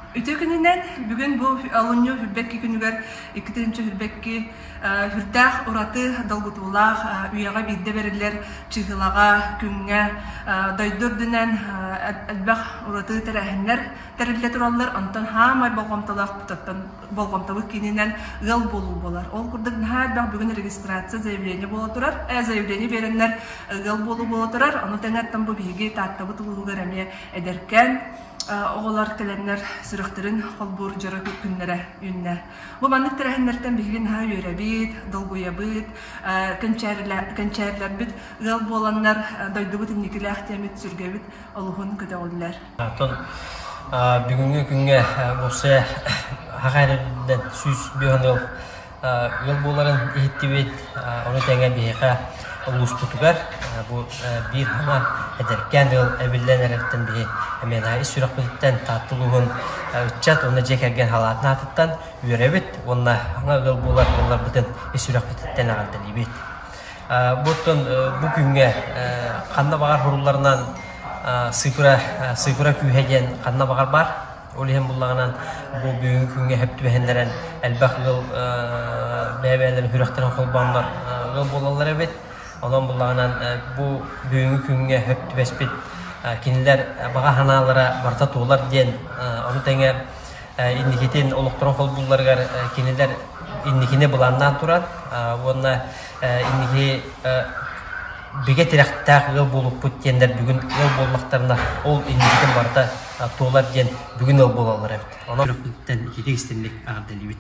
Үтүө күнүнэн бүгүн бу олунньу хүрбэкки күнүгэр 2 хүрбэкки хүрдээх ураты долгутуулаах үйэҕэ биирдэ бэриллэр чыыһылаҕа күҥҥэ дойду үрдүнэн элбэх ураты тэрээһиннэр тэриллэ тураллар. Онтон хаамай болҕомтолоох болҕомтобут киининэн ыал буолуу буолар. Ол курдук наһаа элбэх бүгүн регистрация заявление буола турар. Заявление биэрэннэр ыал буолуу буола турар. Ону тэҥэттэн бу биһиги Тааттабыт улууһугар эмиэ эдэркээн оҕолор кэлэннэр сүрэхтэрин холбуур дьоро күннэрэ үүннэ. Бу маннык тэрээһиннэртэн биһиги наһаа үөрэбит, долгуйабыт, кэнчээрилэрбит ыал буоланнар дойдубут инникилээх диэмит сүргэбит олуһун көтөҕүллэр. Оттон бүгүҥҥү күҥҥэ уопсайа хаха эрэрдэн 105 ыал ыал буоларын иһиттибит. Ону тэҥэ биһиэхэ улууспутугар бу биир саҥа эдэркээн ыал эбиллэн эрэриттэн биһи эмиэ наһаа ис сүрэхпититтэн Таатта улууһун ыччат уонна дьиэ кэргэн халаатын аатыттан үөрэбит уонна саҥа ыал буолар ыалларбытын ис сүрэхпититтэн эҕэрдэлиибит. Бу оттон бу күҥҥэ ханна баҕар сурулларынан цифра цифра күүһэ диэн ханна баҕар баар. Ол иһин буллаҕынан бу бүгүҥҥү күҥҥэ сөп түбэһиннэрэн элбэх ыал бэйэ-бэйэлэрин сүрэхтэрин холбооннор ыал буолаллар эбит. Онон буллаҕынан бу бүгүҥҥү күҥҥэ сөп түбэспит кинилэр баҕа санаалара барыта туолар диэн ону тэҥэ инникитин олохторун холбуулларыгар кинилэр инникини былааннаан туран уонна инники бигэ тирэхтээх ыал буолукпут диэннэр бүгүн ыал буоллахтарына ол инникитин барыта туолар диэн бүгүн ыал буолаллар эбит. Онон сүрэхпититтэн ититик истинник эҕэрдэлиибит.